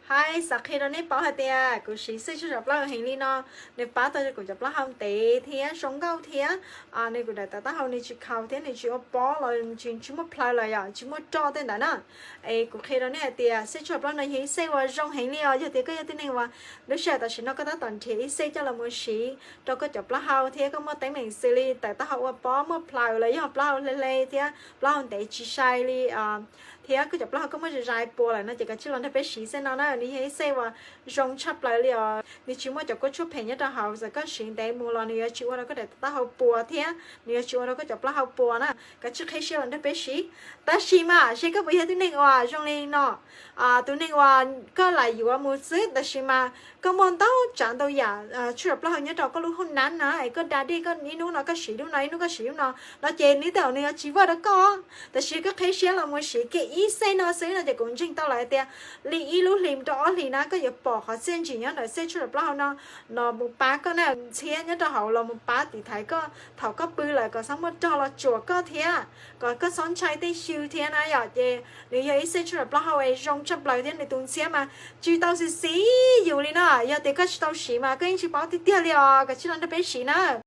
Hais xav qhia rau nej paub hais tias kuv siv xej tshuaj tsam plaub hau heev li no, nws pab tau kuv cov plaub hau ntev thiab zoo nkauj thiab. Nws kuj daim tawv taub hau nws tsis khaus thiab nws tsis ua pob los tsis muaj plhaw los yog tsis muaj roj tej ntawd na. Es kuv qhia rau nej hais tias xej tshuaj plaub hau no yog ib xej uas zoo heev li os. Yog tias koj yog tib neeg uas lub sij hawm tam sim no koj tab tom nrhiav ib xej coj los mus siv rau koj cov plaub hau thiab koj muaj teeb meem xws li tawv taub hau ua pob muaj plhaw los yog plaub hau hle hle thiab plaub hau ntev tsis sai li, thiab koj cov plaub hau koj muaj zais zais puas lawm no ces koj cia li los nrog peb siv xej no na. Nws yog ib xej uas zoo tshaj plaws li os. Nws tsis muaj cov kua tshuaj phem nyob rau hauv, txawm koj siv ntev mus los nws yuav tsis ua rau koj daim tawv taub hau puas thiab nws yuav tsis ua rau koj cov plaub hau puas na. Koj cia li qhib siab los nrog peb siv. Tab sis mas seb koj puas yog tib neeg uas zoo li no, tus neeg uas koj lam yuav mus xwb tab sis mas koj muaj ntau tsav ntau yam tshuaj tsam plaub hau nyob rau koj lub hoob nab na, es koj da dej koj ib hnub no koj siv lub no ib hnub koj siv lub no, no ces nws tej zaum nws yuav tsis vaj rau koj. Tab sis koj qhib siab los mus siv kiag ib xej no xwb no ces kuv ntseeg tau lawm tias li ib lub hlis rau ob hlis na koj yuav pom qhov txiaj ntsig nyob ntawm xej tshuaj tsam plaub hau no los mus pab koj na. Ntxhiab nyob rau hauv los mus pab tiv thaiv koj thaum koj pw lawm kom txhob muaj rog los tsuam koj thiab kom koj txhob ntshai tej xyw thiab na yom. Ces nws yog ib xej tshuaj tsam plaub hau es zoo tshaj plaws thiab nws tus ntxhiab mas tsis tau xis xis yus li na. Yog tias koj tsis tau siv mas koj yeej tsis paub tiag tiag li os. Koj cia li los nrog peb siv na.